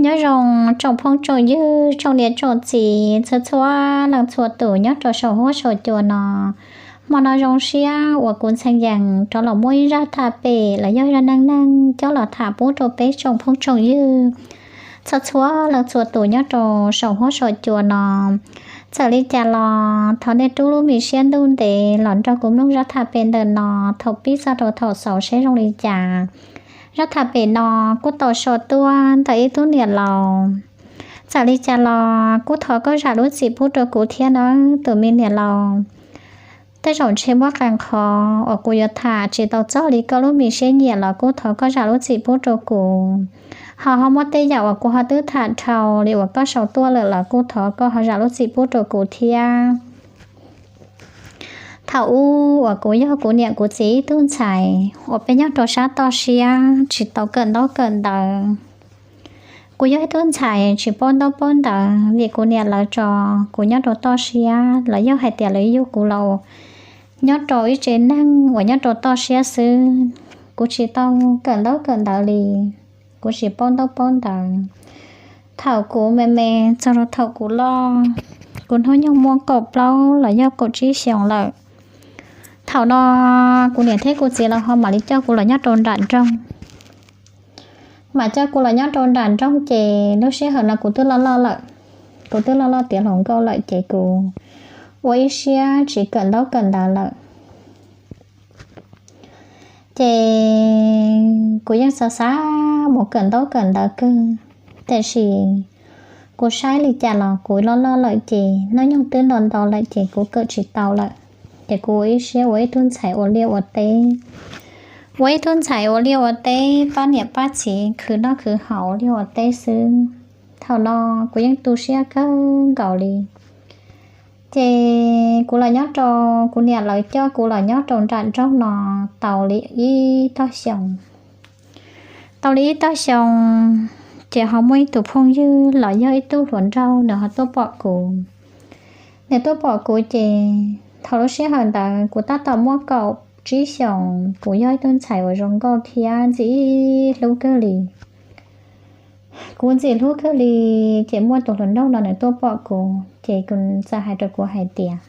Nyob zoo tsoom phooj tsoom ywg, tsoom niam tsoom txiv txhua txhua leej txhua tus nyob rau saum huab saum cua no. Hmo no zoo siab uas kuv Ntxhee Yees rov los muab ib zaj tham pem los yog zaj neej neeg coj los tham pub rau peb tsoom phooj tsoom ywg txhua txhua leej txhua tus nyob rau saum huab saum cua no. Txawm li cas los thov nej rub lub me siab ntuj ntev los nrog kuv mloog zaj tham pem ntawm no thaum pib txog rau thaum xaus seb zoo li cas. Zaj tham pem no kuj tau sau tuaj ntawm ib tug niam laus. Txawm li cas los kuj thov koj zam lub txim pub rau kuv thiab nawb tus me niam laus. Tej zaum ntshe muaj qee qhov uas kuv yuav tham tsis tau txog li koj lub me siab nyiam los kuj thov koj zam lub txim pub rau kuv. Ho ho muaj tej yam uas kuv ho twb tham dhau li uas koj sau tuaj lawm los kuj thov koj ho zam lub txim pub rau kuv thiab. Thaum ub uas kuv yog kuv niam kuv txiv ib tug ntxhais uas peb nyob rau sab toj siab tsis tau kawm ntaub kawm ntawv. Kuv yog ib tug ntxhais tsis paub ntaub paub ntawv vim kuv niam lawv tso kuv nyob rau toj siab los yog hais tias lawv yug kuv los nyob rau ib tsev neeg uas nyob rau toj siab xwb. Kuv tsis tau kawm ntaub kawm ntawv li, kuv tsis paub ntaub paub ntawv. Thaum kuv me me txog rau thaum kuv loj, kuv hnub nyoog muaj kaum plaub los yog kaum tsib xyoos lawm. Thaum no kuv niam thiab kuv txiv lawv ho mam li coj kuv los nyob rau nram nroog. Mam coj kuv los nyob rau nram nroog ces lub sij hawm no kuv twb loj loj lawm, kuv twb loj loj tiav hluas nkauj lawm ces kuv ua ib siab tsis kawm ntaub kawm ntawv lawm. Ces kuv yeej xav xav mus kawm ntaub kawm ntawv kawg, tiam sis kuv saib li cas los kuv loj loj lawm ces hnub nyoog twb nto nto lawm ces kuv kawm tsis tau lawm. Ces kuv ua ib siab ua ib tug ntxhais ua liaj ua teb, ua ib tug ntxhais ua liaj ua teb pab niam pab txiv khwv noj khwv haus ua liaj ua teb xwb. Thaum no kuv yeej tu siab kawg nkaus li. Ces kuv los nyob rau, kuv niam lawv coj kuv los nyob rau nram nroog no tau li ib tog xyoos. Tau li ib tog xyoos, ces ho muaj ib tug phooj ywg los yog ib tug hluas nraug nws ho tuaj pom kuv. Nws tuaj pom kuv ces thaum lub sij hawm ntawd kuv tab tom muaj kaum tsib xyoos, kuv yog ib tug ntxhais uas zoo nkauj thiab ntxim hlub kawg li. Kuv ntxim hlub kawg li, ces muaj tus hluas nraug no nws tuaj pom kuv ces nws txawm hais rau kuv hais tias,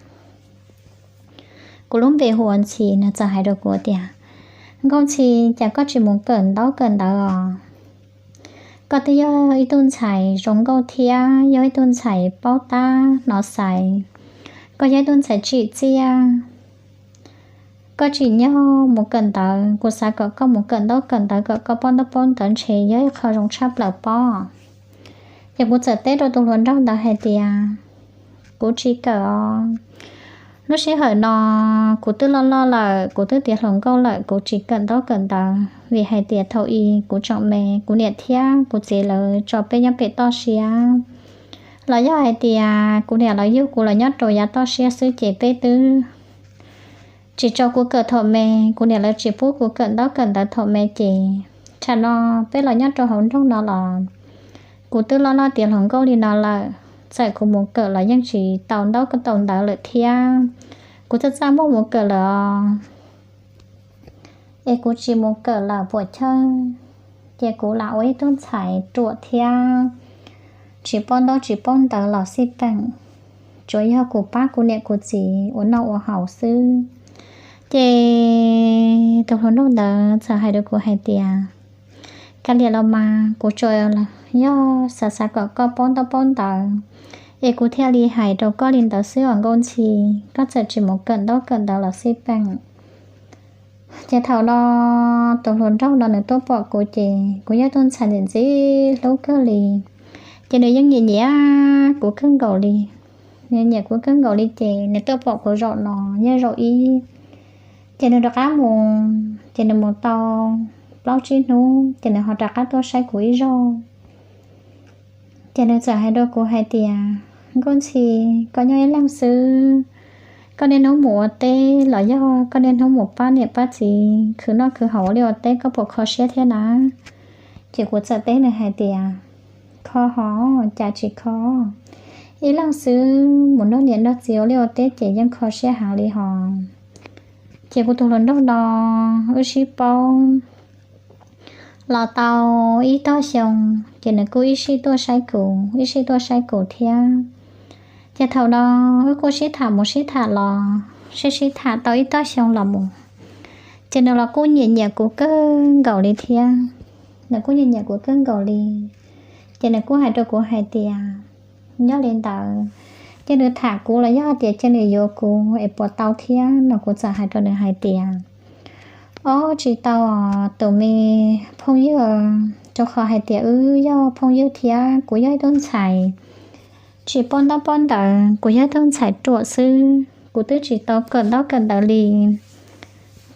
kuv lub npe hu ua Ntxhi, nws txawm hais rau kuv tias, Nkauj Ntxhi, cas koj tsis mus kawm ntaub kawm ntawv os? Koj twb yog ib tug ntxhais zoo nkauj thiab yog ib tug ntxhais paub tab hnov xaiv, koj yog ib tug ntxhais tsim txiaj, koj tsim nyog mus kawm ntawv. Kuv xav kom koj mus kawm ntaub kawm ntawv kom koj paub ntaub paub ntawv ntshe yog ib qho zoo tshaj plaws pob. Ces kuv txawm teb rau tus hluas nraug ntawd hais tias, kuv tsis kawm os. Lub sij hawm no kuv twb loj loj lawm, kuv twb tiav hluas nkauj lawm, kuv tsis kawm ntaub kawm ntawv vim hais tias thaum i kuv tseem me, kuv niam thiab kuv txiv lawv tso peb nyob pem toj siab, los yog hais tias kuv niam lawv yug kuv los nyob rau yav toj siab xwb ces peb twb tsis tso kuv kawm thaum me, kuv niam lawv tsis pub kuv kawm ntaub kawm ntawv thaum me ces thaum no peb los nyob rau hauv nroog no los kuv twb loj loj tiav hluas nkauj li no lawm, txawm kuv mus kawm los yeej tsis tau ntaub tau ntawv lawm thiab. Kuv txaj txaj muag mus kawm lawm os, es kuv tsis mus kawm lawm puas chawj? Ces kuv lam ua ib tug ntxhais ruam thiab tsis paub ntaub tsis paub ntawv los xij peem, tsuas yog kuv pab kuv niam kuv txiv ua noj ua haus xwb. Ces tus hluas nraug ntawd txawm hais rau kuv hais tias, kav liam los mas, kuv tsuas yog xav xav kom koj paub ntaub paub ntawv, es kuv thiaj li hais rau koj li ntawd xwb os Nkauj Ntxhi. Koj txawm tsis mus kawm ntaub kawm ntawv los xij peem. Ces thaum no tus hluas nraug no nws tuaj pom kuv ces kuv yog tus ntxhais ntxim ntxim hlub kawg li, ces nws yeej nyiam nyiam kuv kawg nkaus li. Nws nyiam kuv kawg nkaus li ces nws tuaj pom kuv zaum no yog zaum ib, ces nws rov qab mus, ces nws mus tau plaub tsib hnub ces nws ho rov qab tuaj saib kuv ib zaug. Ces nws txawm hais rau kuv hais tias, Nkauj Ntxhi, koj nyob ib leeg xwb, koj niaj hnub mus ua teb los yog koj niaj hnub mus pab niam pab txiv khwv noj khwv haus ua liaj ua teb, koj puas kho siab thiab na? Ces kuv txawm teb nws hais tias, kho hos, cas tsis kho. Ib leeg xwb mus nrog niam nrog txiv ua liaj ua teb ces yeej kho siab heev li hos. Ces kuv tus hluas nraug no wb sib paub Los tau ib tog xyoo, ces nws kuj ib sij tuaj saib kuv, ib sij tuaj saib kuv thiab. Ces thaum no wb kuj sib tham mus sib tham los, sib sib tham tau ib tog xyoo los mus, ces nws los kuj nyiam nyiam kuv kawg nkaus li thiab. Nws kuj nyiam nyiam kuv kawg nkaus li. Ces nws kuj hais rau kuv hais tias, yog li ntawd, ces nws tham kuv los yog tias ces nws yuav kuv es puas tau thiab no. Kuv txawm hais rau nws hais tias, ob, tsis tau os tus me phooj ywg, rau qhov hais tias wb yog phooj ywg thiab kuv yog ib tug ntxhais tsis paub ntaub paub ntawv, kuv yog ib tug ntxhais ruam xwb, kuv twb tsis tau kawm ntaub kawm ntawv li.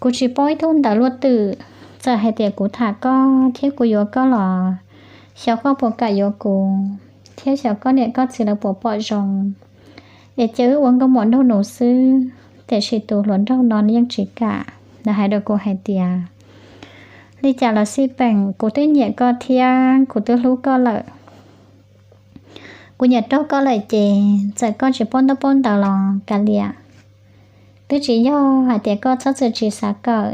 Kuv tsis paub ib tug ntawv luaj twm. Txawm hais tias kuv tham koj thiab kuv yuav koj los, xyov koj puas kam yuav kuv, thiab xyov koj niam koj txiv lawv puas pom zoo, es ces wb ua nkauj muam nraug nus xwb. Tiam sis tus hluas nraug no nws yeej tsis kam, nws hais rau kuv hais tias, li cas los xij peem, kuv twb nyiam koj thiab kuv twb hlub koj lawm. Kuv nyiam raug koj lawm ces txawm koj tsis paub ntaub paub ntawv los kav liam. Twb tsis yog hais tias koj txhob txwm tsis xav kawm.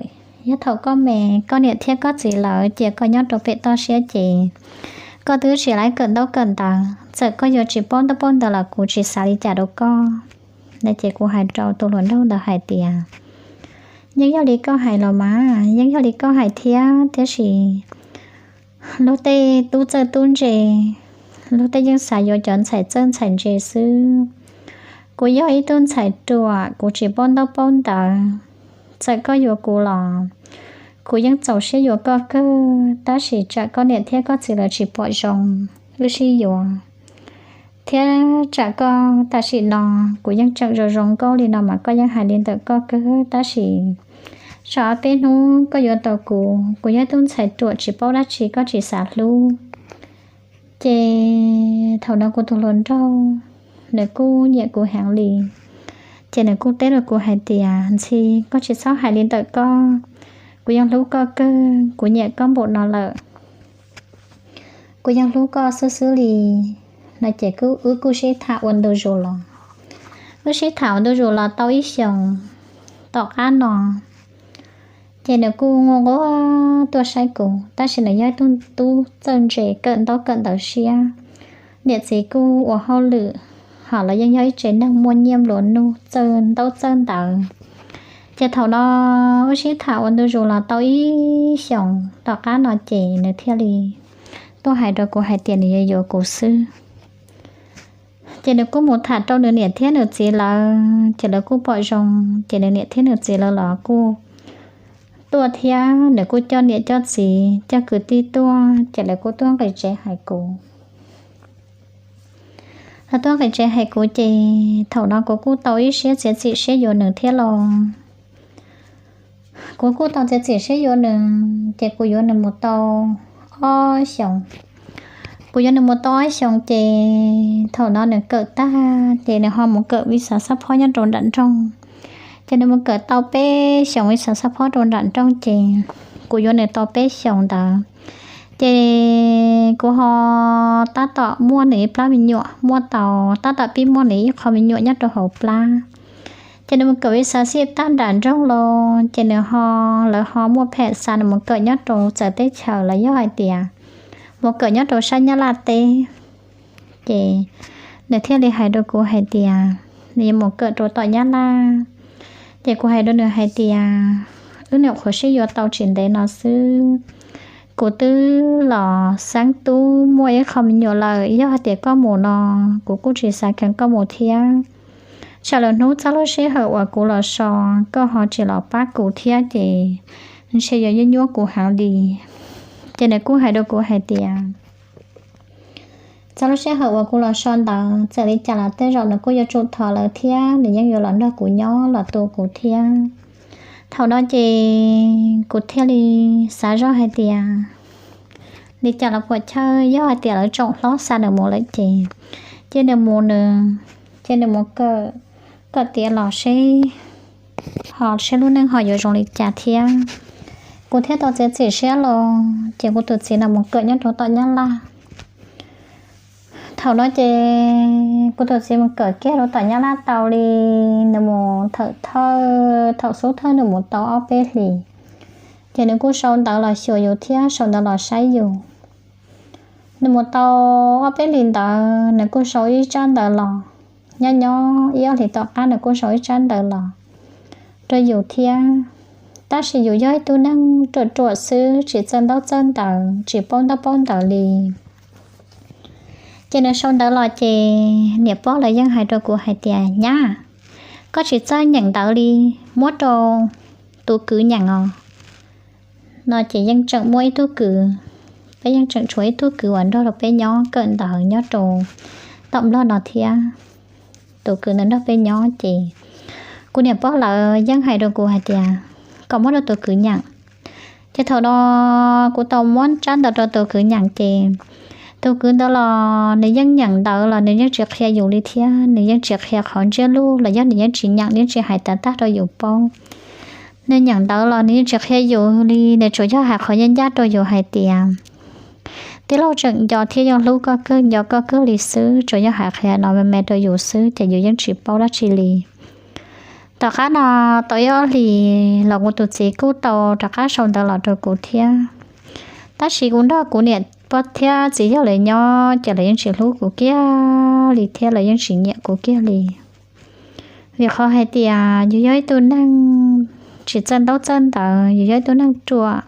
Yog thaum koj me, koj niam thiab koj txiv lawv cia koj nyob rau pem toj siab ces koj twb tsis laib kawm ntaub kawm ntawv, txawm koj yuav tsis paub ntaub paub ntawv los kuv tsis xav li cas rau koj. No ces kuv hais rau tus hluas nraug ntawd hais tias, yeej yog li koj hais los mas, yeej yog li koj hais thiab, tiam sis luag tej tub txawj tub ntse, luag tej yeej xav yuav cov ntxhais txawj ntxhais ntse xwb. Kuv yog ib tug ntxhais ruam, kuv tsis paub ntaub paub ntawv. Txawm koj yuav kuv los, kuv yeej txaus siab yuav koj kawg, tab sis tsam koj niam thiab koj txiv lawv tsis pom zoo, wb sib yuav. Thiab tsam koj tam sim no, kuv yeej tseem zoo zoo nkauj li no mas koj yeej hais li ntawm koj kawg, tab sis tsam ob peb hnub koj yuav tau kuv, kuv yog ib tug ntxhais ruam tsis paub dab tsi, koj tsis xav hlub. Ces thaum no kuv tus hluas nraug, nws kuj nyiam kuv heev li. Ces nws kuj teb rau kuv hais tias, ntxhi, koj tsis txhob hais li ntawm koj, kuv yeej hlub koj kawg, kuv nyiam koj npaum no lawm. Kuv yeej hlub koj xwb xwb li. No ces wb kuj sib tham ua ntu zus los. Wb sib tham ua ntu zus los tau ib xyoos tom qab no, ces nws kuj nquag nquag tuaj saib kuv, tab sis nws yog ib tug tub txawj ntse kawm ntaub kawm ntawv siab. Niam txiv kuj ua hauj lwm, ho los yeej yog ib tsev neeg muaj nyiaj nplua nuj txawj ntaub txawj ntawv. Ces thaum no wb sib tham ua ntu zus los tau ib xyoos tom qab no ces nws thiaj li tuaj hais rau kuv hais tias nws yuav yuav kuv xwb. Ces nws kuj mus tham rau nws niam thiab nws txiv lawv, ces lawv kuj pom zoo, ces nws niam thiab nws txiv lawv los kuj tuaj thiab, nws kuj coj niam coj txiv coj kwv tij tuaj, ces lawv kuj tuaj nqis tsev hais kuv. Lawv tuaj nqis tsev hais kuv ces thaum no kuv kuj tau ib siab txiav txim siab yuav nws thiab los. Kuv kuj tau txiav txim siab yuav nws, ces kuv yuav nws mus tau ob xyoos. Kuv yuav nws mus tau ob xyoos ces thaum no nws kawm tag ces nws ho mus kawm vis xav xab phob nyob rau nram nroog. Ces nws mus kawm tau peb xyoos vis xav xab phob rau nram nroog ces kuv yuav nws tau peb xyoos ntawd. Ces kuv ho tab tom muaj nws ib plab me nyuam, muaj tau, tab tom pib muaj nws ib qho me nyuam nyob rau hauv plab. Ces nws mus kawm vis xav xib tag nram nroog los ces nws ho, lawv ho muaj phem xa nws mus kawm nyob rau txawv teb chaws los yog hais tias mus kawm nyob rau sab Nyab Laj teb. Ces nws thiaj li hais rau kuv hais tias nws yuav mus kawm rau tom Nyab Laj. Ces kuv hais rau nws hais tias wb nyuam qhuav sib yuav tau tsis ntev no xwb, kuv twb los xeeb tub muaj ib qho me nyuam lawm, yog hais tias koj mus no kuv kuj tsis xav kheev koj mus thiab. Tsam lwm hnub txog lub sij hawm uas kuv los so, koj ho tsis los pab kuv thiab ces ntshe yuav nyuaj nyuaj kuv heev li. Ces nws kuj hais rau kuv hais tias txog lub sij hawm uas kuv los so ntawd txawm li cas los tej zaum nws kuj yuav tsum thov lawv thiab nws yeej yuav los nrog kuv nyob los tu kuv thiab. Thaum no ces kuv thiaj li xav zoj hais tias li cas los puas chawj, yog hais tias lawv tsoom hlob xa nws mus lawm ces cia nws mus nws, cia nws mus kawm, kawm tiav los seb ho seb lub neej ho yuav zoo li cas thiab. Kuv thiaj tau txiav txim siab los ces kuv tus txiv nws mus kawm nyob rau tom Nyab Laj. Thaum no ces kuv tus txiv mus kawm kiag rau tom Nyab Laj tau li, nws mus thawm thawj, thaum xub thawj nws mus tau ob peb hlis, Ces nws kuj sau ntawv los xyuas yus thiab sau ntawv los saib yus. Nws mus tau ob peb hlis ntawd nws kuj sau ib tsab ntawv los. Nyob nyob ib ob hlis tom qab nws kuj sau ib tsab ntawv los rau yus thiab. Tab sis yus yog ib tug neeg ruam ruam xwb, tsis txawj ntaub txawj ntawv, tsis paub ntaub paub ntawv li. Ces nws sau ntawv los ces niam pog lawv yeej hais rau kuv hais tias, Nyab, koj tsis txawj nyeem ntawv li, muab rau tus kwv nyeem os. No ces yeej tseem muaj ib tug kwv, peb yeej tseem tshuav ib tug kwv uas nrog rau peb nyob kawm ntawv nyob rau tom Nplog no thiab. Tus kwv ntawd nrog peb nyob ces kuv niam pog lawv yeej hais rau kuv hais tias kom muab rau tus kwv nyeem. Ces thaum no kuv tau muab tsab ntawv rau tus kwv nyeem ces tus kwv ntawd los nws yeej nyeem ntawv los nws yeej tsis qhia yus li thiab, nws yeej tsis qhia qhov ntsiab lus los yog nws yeej tsis nyeem, nws yeej tsis hais tag tag rau yus paub. Nws nyeem ntawv los nws yeej tsis qhia yus li, nws tsuas yog hais qhov ncaj ncaj rau yus hais tias, Tij laug tseem nco thiab yeej hlub koj kawg, nco koj kawg li xwb, tsuas yog hais qhia no me me rau yus xwb ces yus yeej tsis paub dab tsi li. Tom qab no tau ib ob hlis los kuv tus txiv kuj tau rov qab sau ntawv los rau kuv thiab. Tab sis kuv nrog kuv niam pog thiab txiv yawg lawv nyob ces lawv yeej tsis hlub kuv kiag li thiab lawv yeej tsis nyiam kuv kiag li. Vim qhov hais tias yus yog ib tug neeg tsis txawj ntaub txawj ntawv, yus yog ib tug neeg ruam,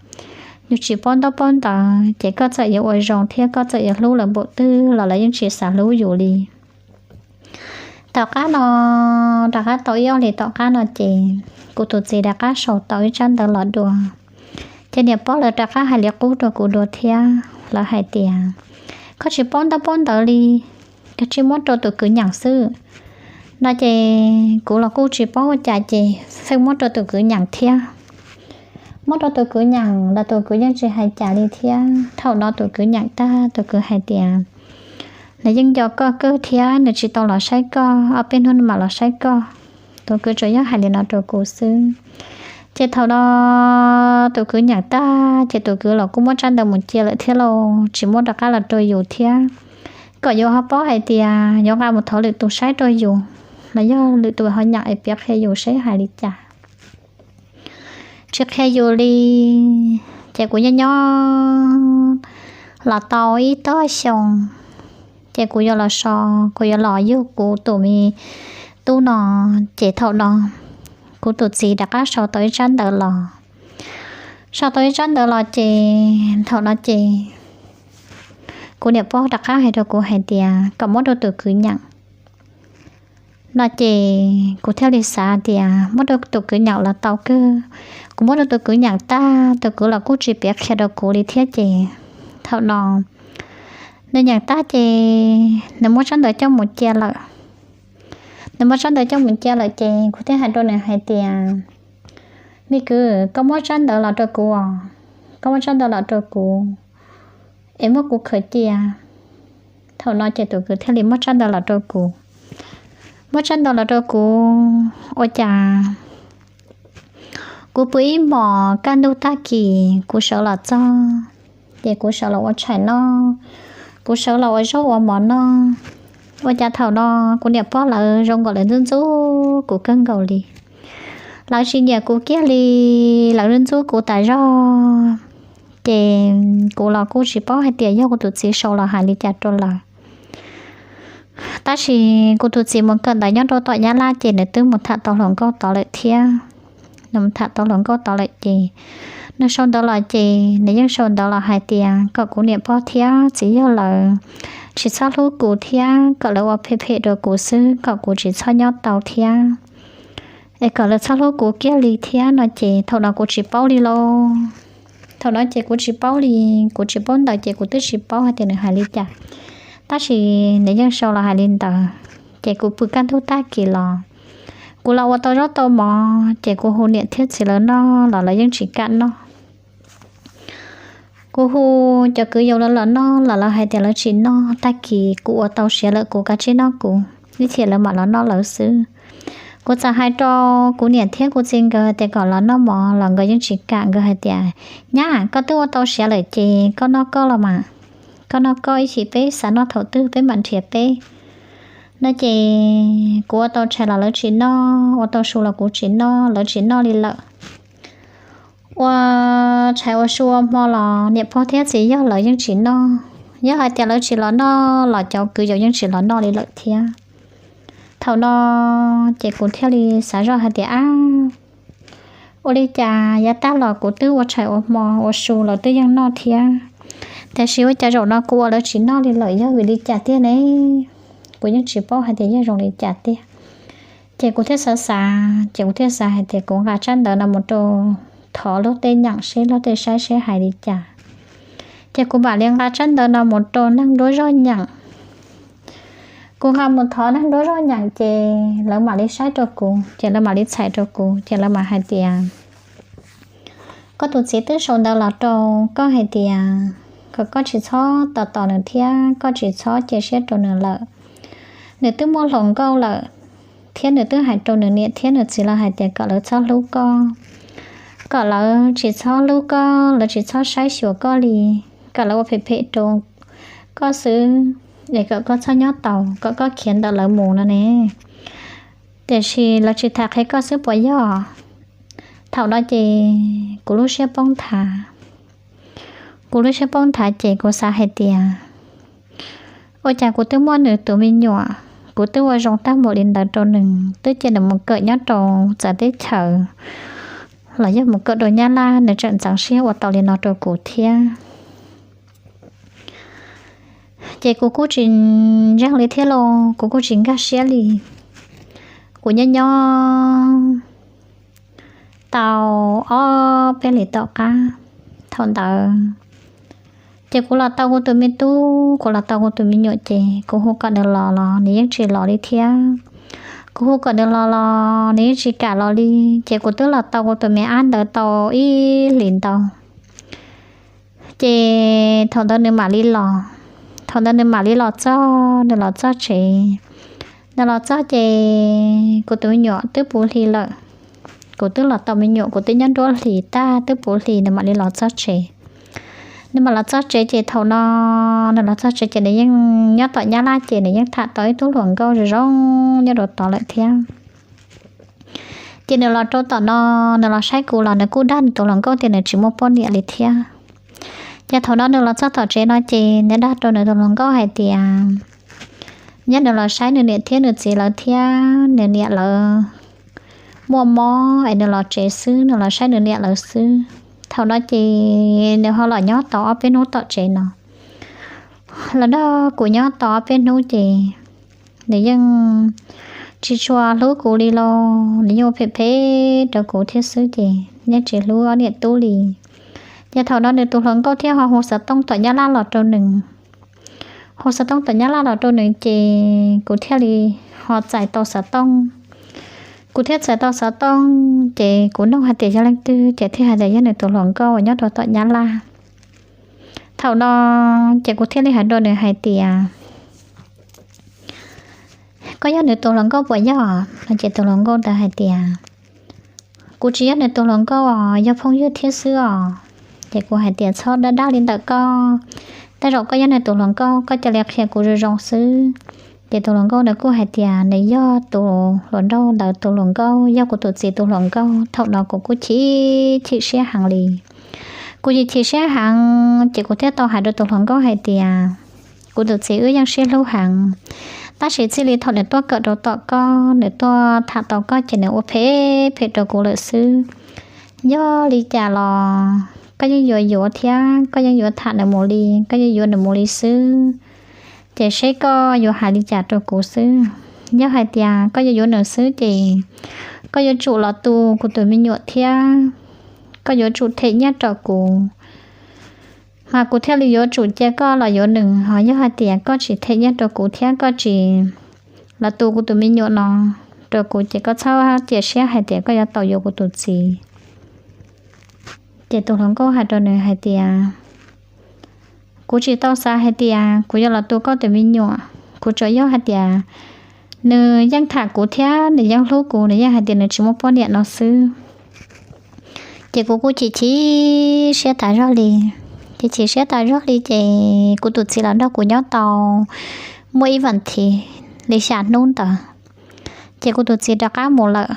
yus tsis paub ntaub paub ntawv ces koj txawm yuav ua zoo thiab koj txawm yuav hlub lawv npaum twg los lawv yeej tsis xav hlub yus li. Tom qab no, rov qab tau ib ob hlis tom qab no ces kuv tus txiv rov qab sau tau ib tsab ntawv los dua. Ces niam pog lawv rov qab hais li qub rau kuv dua thiab, lawv hais tias, Koj tsis paub ntaub paub ntawv li, koj tsis muab rau tus kwv nyeem xwb. No ces kuv los kuj tsis paub ua cas ces feej muab rau tus kwv nyeem thiab. Muab rau tus kwv nyeem los tus kwv yeej tsis hais cas li thiab. Thaum no tus kwv nyeem tag tus kwv hais tias, Nws yeej nco koj kawg thiab nws tsis tau los saib koj, ob peb hnub mam los saib koj. Tus kwv tsuas yog hais li no rau kuv xwb. Ces thaum no tus kwv nyeem tag ces tus kwv los kuj muab tsab ntawv mus cia lawm thiab lauj, tsis muab rov qab los rau yus thiab. Kom yus ho paub hais tias yuav nqa mus thov lwm tus saib rau yus, los yog lwm tus ho nyeem es piav qhia yus seb hais li cas. Tsis qhia yus li. Ces kuv nyob nyob los tau ib tog xyoo, ces kuv yuav los so, kuv yuav los yug kuv tus me tub no. Ces thaum no kuv tus txiv rov qab sau tau ib tsab ntawv los. Sau tau ib tsab ntawv los ces thaum no ces kuv niam pog rov qab hais rau kuv hais tias kom muab rau tus kwv nyeem. No ces kuv thiaj li xav tias muab rau tus kwv nyeem los tau kawg. Kuv muab rau tus kwv nyeem tag tus kwv los kuj tsis piav qhia rau kuv li thiab ces thaum no nws nyeem tag ces nws muab tsab ntawv coj mus cia lawm. Nws muab tsab ntawv coj mus cia lawm ces kuv thiaj hais rau nws hais tias, Me kwv, koj muab tsab ntawv los rau kuv os, koj muab tsab ntawv los rau kuv es muab kuv khaws cia. Thaum no ces tus kwv thiaj li muab tsab ntawv los rau kuv. Muab tsab ntawv los rau kuv ua cas kuv pw ib hmos kaj ntug tag kis kuv sawv los txog, ces kuv sawv los ua tshais noj, kuv sawv los ua zaub ua mov noj. Ua cas thaum no kuv niam pog lawv zoo nkaus lawv ntxub ntxub kuv kawg nkaus li. Lawv tsis nyiam kuv kiag li, lawv ntxub kuv tas zog. Ces kuv los kuj tsis paub hais tias yog kuv tus txiv sau los hais li cas rau lawv. Tab sis kuv tus txiv mus kawm ntawv nyob rau tom Nyab Laj ces nws twb mus tham tau hluas nkauj tod lawm thiab. Nws mus tham tau hluas nkauj tod lawm ces nws sau ntawv los ces nws yeej sau ntawv los hais tias kom kuv niam pog thiab txiv yawg lawv tsis txhob hlub kuv thiab kom lawv ua phem phem rau kuv xwb, kom kuv tsis txhob nyob tau thiab, es kom lawv txhob hlub kuv kiag li thiab no ces thaum no kuv tsis paub li lauj. Thaum no ces kuv tsis paub li, kuv tsis paub ntawv ces kuv twb tsis paub hais tias nws hais li cas, tab sis nws yeej sau los hais li ntawd. Ces kuv pw kaj ntug tag kis los, kuv los ua tau zaub tau mov ces kuv hu niam thiab txiv lawv noj los lawv yeej tsis kam noj. Kuv hu cov kwv yau lawv los noj los lawv hais tias lawv tsis noj, tag kis kuv ua tau siav lawm kuv kav tsij noj kuv, ib chim lawv mam los noj lawv xwb. Kuv txawm hais rau kuv niam thiab kuv txiv nkawd tias kom los noj mov los nkawd yeej tsis kam, nkawd hais tias, Nyab, koj twb ua tau siav lawm ces koj noj koj los mas, koj noj koj, ib chim peb xav noj thaum twg peb mam nrhiav peb. No ces kuv ua tau tshais los lawv tsis noj, ua tau su los kuv tsis noj, lawv tsis noj li lawm. ua tshais ua su ua hmo los niam pog thiab txiv yawg lawv yeej tsis noj. Yog hais tias lawv tsis los noj los cov kwv yau yeej tsis los noj li lawm thiab. Thaum no ces kuv thiaj li xav zoj hais tias, ab, ua li cas yav tag los kuv twb ua tshais ua hmo ua su lawv twb yeej noj thiab, tiam sis ua cas zaum no kuv ua lawv tsis noj li lawm, yog vim li cas tiag ne? Kuv yeej tsis paub hais tias yog zoo li cas tiag. Ces kuv thiaj xav xav, ces kuv thiaj xav hais tias kuv nqa tsab ntawv no mus rau, thov luag tej nyeem seb luag tej saib seb hais li cas. Ces kuv mam li nqa tsab ntawv no mus rau neeg nruab zog nyeem. Kuv nqa mus thov neeg nruab zog nyeem ces lawv mam li saib rau kuv, ces lawv mam li txhais rau kuv, ces lawv mam hais tias, koj tus txiv twb sau ntawv los rau koj hais tias kom koj tsis txhob tos tos nws thiab koj tsis txhob cia siab rau nws lawm. Nws twb muaj hluas nkauj lawm, thiab nws twb hais rau nws niam thiab nws txiv lawv hais tias kom lawv txhob hlub koj, kom lawv tsis txhob hlub koj, lawv tsis txhob saib xyuas koj li, kom lawv ua phem phem rau koj xwb, es kom koj txhob nyob tau, kom koj khiav ntawm lawv mus no ne. Tiam sis lawv tsis tham qhia koj xwb puas yog? Thaum no ces kuv lub siab poob nthav. Kuv lub siab poob nthav ces kuv xav hais tias, ua cas kuv twb muaj nws tus me nyuam, kuv twb ua zoo tag npaum li ntawd rau nws, twb cia nws mus kawm nyob rau txawv teb chaws los yog mus kawm rau Nyab Laj, nws tseem ntxeev siab ua tau li no rau kuv thiab. Ces kuv kuj tsis ntseeg li thiab los kuv kuj tsis nkag siab li. Kuv nyob nyob tau ob peb hlis tom qab, thaum ntawd ces kuv los tau kuv tus me tub, kuv los tau kuv tus me nyuam ces kuv hu kom nws los los nws yeej tsis los li thiab. Kuv hu kom nws los los nws yeej tsis kam los li. Ces kuv twb los tau kuv tus me ab ntawd tau ib hlis ntau, ces thaum ntawd nws mam li los. Thaum ntawd nws mam li los txog, nws los txog tsev. Nws los txog ces kuv tus me nyuam twb puv hli lawm. Kuv twb los tau me nyuam, kuv twb nyob nruab hlis tag twb puv hli nws mam li los txog tsev. Nws mam los txog tsev ces thaum no nws los txog tsev ces nws yeej nyob tom Nyab Laj ces nws yeej tham tau ib tug hluas nkauj zoo zoo nyob rau tod lawm thiab. Ces nws los rau tom no, nws los saib kuv los nws kuj dag nws tus hluas nkauj tias nws tsis muaj poj niam li thiab. Ces thaum no nws los txog tom tsev no ces nws dag rau nws tus hluas nkauj hais tias, nyob nws los saib nws niam thiab nws txiv lawv thiab nws niam lawv muaj mob es nws los tsev xwb, nws los saib nws niam lawv xwb. Thaum no ces nws ho los nyob tau ob peb hnub tom tsev no. Los nrog kuv nyob tau ob peb hnub ces nws yeej tsis tshua hlub kuv li los nws yeej ua phem phem rau kuv thiab xwb ces yeej tsis hlub ob niam tub li. Ces thaum no nws tus hluas nkauj thiaj ho hu xov tooj tom Nyab Laj los rau nws. Hu xov tooj tom Nyab Laj los rau nws ces kuv thiaj li ho txais tau xov tooj. Kuv thiaj txais tau xov tooj ces kuv nug hais tias yog leej twg ces thiaj hais tias yog nws tus hluas nkauj uas nyob rau tom Nyab Laj. Thaum no ces kuv thiaj li hais rau nws hais tias, koj yog nws tus hluas nkauj puas yog? No ces tus hluas nkauj ntawd hais tias, kuv tsis yog nws tus hluas nkauj os, yog phooj ywg thiab xwb os. Ces kuv hais tias txhob dag dag li ntawm koj, tej zaum koj yog nws tus hluas nkauj, koj cia li qhia kuv zoo zoo xwb. Ces tus hluas nkauj ntawd kuj hais tias nws yog tus hluas nraug ntawd tus hluas nkauj, yog kuv tus txiv tus hluas nkauj. Thaum no kuv kuj chim chim siab heev li. Kuv chim chim siab heev ces kuv thiaj tau hais rau tus hluas nkauj hais tias, kuv tus txiv wb yeej sib hlub heev, tab sis txij li thaum nws tuaj kawm rau tom koj, nws tuaj tham tau koj ces nws ua phem phem rau kuv lawm xwb. Yog li cas los koj yeej yuav yuav thiab koj yeej yuav tham nws mus li, koj yeej yuav nws mus li xwb. Ces seb koj yuav hais li cas rau kuv xwb. Yog hais tias koj yuav yuav nws xwb ces koj yuav tsum los tu kuv tus me nyuam thiab koj yuav tsum them nyiaj rau kuv, mas kuv thiaj li yuav tsum cia koj los yuav nws. Ho yog hais tias koj tsis them nyiaj rau kuv thiab koj tsis los tu kuv tus me nyuam no rau kuv ces koj txhob cia siab hais tias koj yuav tau yuav kuv tus txiv. Ces tus hluas nkauj hais rau nws hais tias, kuv tsis tau xav hais tias kuv yuav los tu koj tus me nyuam, kuv tsuas yog hais tias nws yeej tham kuv thiab nws yeej hlub kuv, nws yeej hais tias nws tsis muaj poj niam no xwb. Ces kuv kuj chim chim siab tas zog li. Ces chim siab tas zog li ces kuv tus txiv los nrog kuv nyob tau muaj ib vas thiv li xya hnub ntawd, ces kuv tus txiv rov qab mus lawm.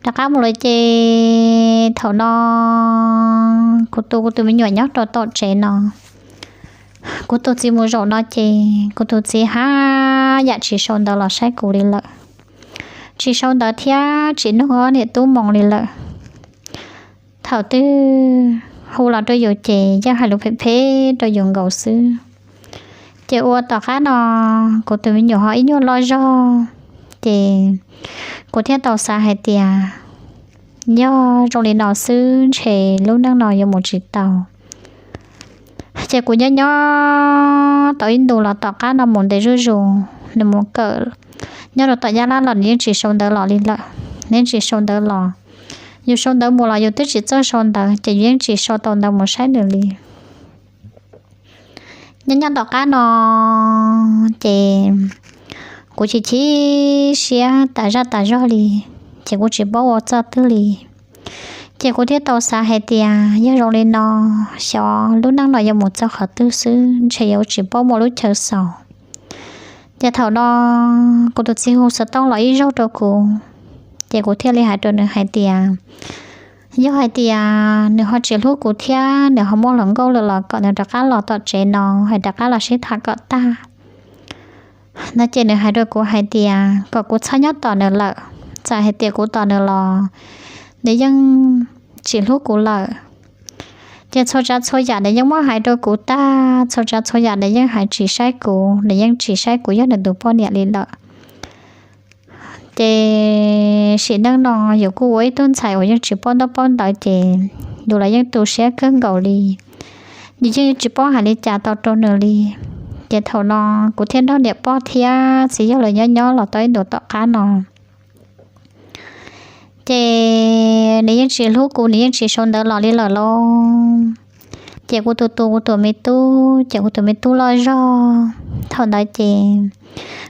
Rov qab mus lawm ces thaum no kuv tus kuv tus me nyuam nyob rau tom tsev no. Kuv tus txiv mus zaum no ces kuv tus txiv haj yam tsis sau ntawv los saib kuv li lawm, tsis sau ntawv thiab tsis nug ob niam tub moo li lawm. Thaum twg hu los rau yus ces yeej hais lus phem phem rau yus nkaus xwb. Ces ua tom qab no kuv tus me nyuam ho ib nyuag loj zog, ces kuv thiaj tau xav hais tias yog zoo li no xwb ntshe lub neej no yuav mus tsis tau. Ces kuv nyob nyob tau ib ntus los tom qab no mus ntev zuj zus, nws mus kawm nyob rau tom Nyab Laj los nws yeej tsis sau ntawv los li lawm, nws yeej tsis sau ntawv los. Yus sau ntawv mus los yus twb tsis txawj sau ntawv ces yus yeej tsis sau tau ntawv mus saib nws li. Nyob nyob tom qab no ces kuv chim chim siab tas zaj tas zog li, ces kuv tsis paub ua txoj twg li. Ces kuv thiaj tau xav hais tias yog zoo li no, xyov lub neej no yuav mus txog qhov twg xwb ntshe yuav tsis paub muaj lub chaw xaus. Ces thaum no kuv tus txiv hu xov tooj los ib zaug rau kuv, ces kuv thiaj li hais rau nws hais tias yog hais tias nws ho tsis hlub kuv thiab nws ho muaj hluas nkauj lawm los kom nws rov qab los tom tsev no es rov qab los sib tham kom tag no. Ces nws hais rau kuv hais tias kom kuv txhob nyob tos nws lawm, txawm hais tias kuv tos nws los nws yeej tsis hlub kuv lawm. Ces txhua tsav txhua yam nws yeej muab hais rau kuv tag, txhua tsav txhua yam nws yeej hais tsis saib kuv, nws yeej tsis saib kuv yog nws tus poj niam li lawm. Ces sim neej no yus kuj ua ib tug ntxhais uas yeej tsis paub ntaub paub ntawv ces yus los yeej tu siab kawg nkaus li, yus yeej tsis paub hais li cas tau rau nws li. Ces thaum no kuv thiaj nrog niam pog thiab txiv yawg lawv nyob nyob los tau ib ntus tom qab no ces nws yeej tsis hlub kuv, nws yeej tsis sau ntawv los li lawm lauj. Ces kuv tus tus kuv tus me tub, ces kuv tus me tub loj zog. Thaum ntawd ces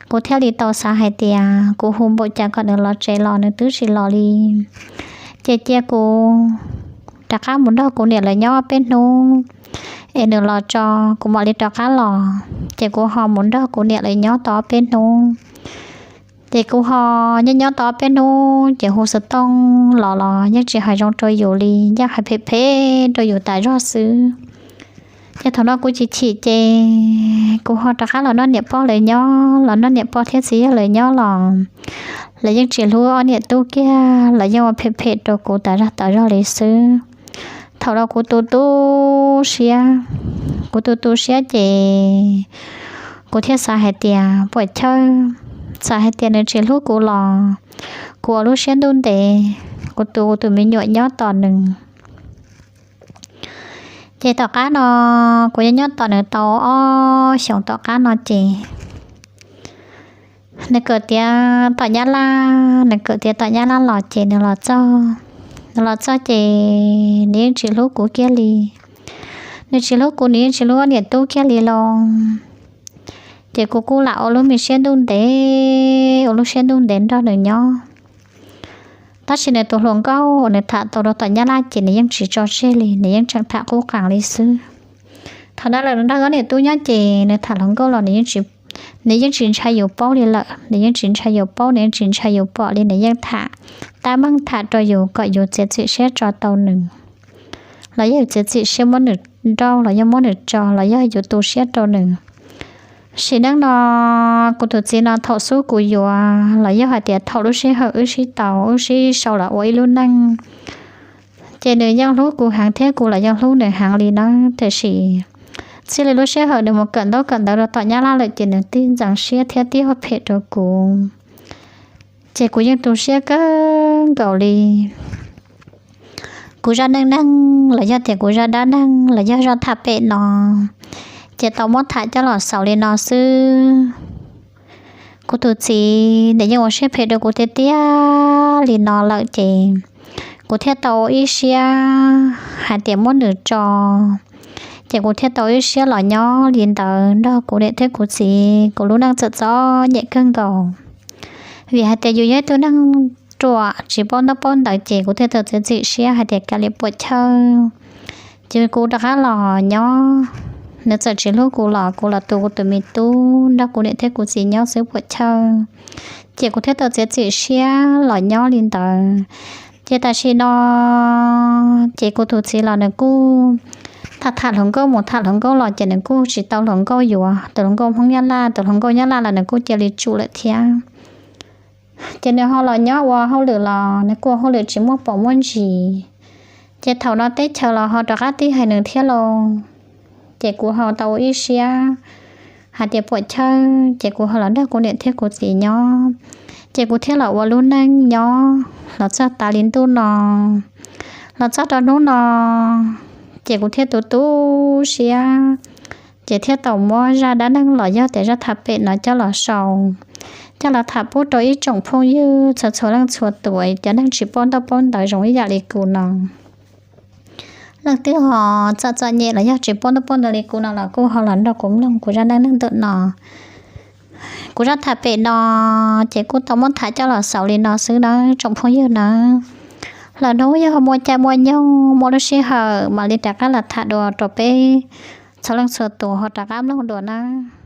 kuv thiaj li tau xav hais tias kuv hu npaum cas kom nws los tsev los nws twb tsis los li. Ces cia kuv rov qab mus nrog kuv niam lawv nyob peb hnub es nws los tso kuv mam li rov qab los. Ces kuv ho mus nrog kuv niam lawv nyob tau ob peb hnub. Ces kuv ho nyob nyob tau ob peb hnub ces hu xov tooj los los yeej tsis hais zoo rau yus li, yeej hais phem phem rau yus tas zog xwb. Ces thaum no kuv chim chim ces kuv ho rov qab los nrog niam pog lawv nyob, los nrog niam pog thiab txiv yawg lawv nyob los lawv yeej tsis hlub ob niam tub kiag, lawv yeej ua phem phem rau kuv tas zog tas zog li xwb. Thaum no kuv tu tu siab, kuv tu tu siab ces kuv thiaj xav hais tias puam chawj, txawm hais tias nws tsis hlub kuv los kuv ua lub siab ntuj ntev, kuv tu kuv tus me nyuam nyob tos nws. Ces tom qab no kuv nyob nyob tos nws tau ob xyoos tom qab no ces nws kawm tiav tom Nyab Laj, nws kawm tiav tom Nyab Laj los ces nws los txog, nws los txog ces nws yeej tsis hlub kuv kiag li. Nws tsis hlub kuv, nws yeej tsis hlub niam tub kiag li los. Ces kuv kuj lam ua lub me siab ntuj ntev, ua lub siab ntuj ntev nrog nws nyob. Tab sis nws tus hluas nkauj uas nws tham tau rau tom Nyab Laj ces nws yeej tsis tso tseg li, nws yeej tseem tham qub qees li xwb. Thaum ntawd lawm nws nrog ob niam tub nyob ces nws tham hluas nkauj los nws yeej tsis ntshai yus paub li lawm, nws yeej tsis ntshai yus paub, nws yeej tsis ntshai yus pom li, nws yeej tham tab meeg tham rau yus kom yus txiav txim siab tso tau nws, los yog yus txiav txim siab muab nws nrauj los yog muab nws tso los yog yus tu siab rau nws. Sim neej no kuv tus txiv no thaum xub kuv yuav los yog hais tias thaum lub sij hawm wb sib tau wb sib sau los ua ib lub neej, ces nws yeej hlub kuv heev thiab kuv los yeej hlub nws heev li na. Tiam sis txij li lub sij hawm nws mus kawm ntaub kawm ntawv rau tom Nyab Laj lawm ces nws tig ntxeev siab thiab tig ua phem rau kuv, ces kuv yeej tu siab kawg nkaus li. Kuv zaj neej neeg los yog tias kuv zaj dab neeg los yog zaj tham pem no ces tau muab tham coj los xaus li no xwb. Kuv tus txiv nws yeej ua siab phem rau kuv tiag tiag li no lawm ces kuv thiaj tau ib siab hais tias muab nws tso. Ces kuv thiaj tau ib siab los nyob li ntawd nrog kuv niam thiab kuv txiv, kuv lub neej txom txom nyem kawg nkaus. Vim hais tias yus yog ib tug neeg ruam tsis paub ntaub paub ntawv ces kuv thiaj tau txiav txim siab hais tias kav liam puam chawj, ces kuv rov qab los nyob Nws txawm tsis hlub kuv los kuv los tu kuv tus me tub nrog kuv niam thiab kuv txiv nyob xwb puam chawj. Ces kuv thiaj tau txiav txim siab los nyob li ntawd. Ces tam sim no ces kuv tus txiv los nws kuj tham tham hluas nkauj mus tham hluas nkauj los ces nws kuj tsis tau hluas nkauj yuav, tus hluas nkauj Hmoob Nyab Laj, tus hluas nkauj Nyab Laj los nws kuj cia li tsum lawm thiab. Ces nws ho los nyob ua hauj lwm los nws kuj ua hauj lwm tsis muaj pom muaj ntsis. Ces thaum no teb chaws los ho rov qab tib hais nws thiab lauj. Ces kuv ho tau ua ib siab hais tias puam chawj ces kuv ho los nrog kuv niam thiab kuv txiv nyob. Ces kuv thiaj los ua lub neej nyob los txog tas li ntuj no. Los txog rau hnub no ces kuv thiaj tu tu siab, ces thiaj tau muab zaj dab neeg los yog tias zaj tham pem no coj los sau, coj los tham pub rau ib tsoom phooj ywg txhua txhua leej txhua tus cov neeg tsis paub ntaub paub ntawv zoo ib yam li kuv no. Leej twg ho txom txom nyem los yog tsis paub ntaub paub ntawv li kuv no los kuj ho los nrog kuv mloog kuv zaj dab neeg ntawm no. Kuv zaj tham pem no ces kuj tau muab tham coj los xaus li no xwb nawb tsoom phooj ywg nawb. Lwm hnub yog muaj caij muaj nyoog muaj lub sij hawm mam li rov qab los tham dua rau peb txhua leej txhua tus ho rov qab mloog dua nawb.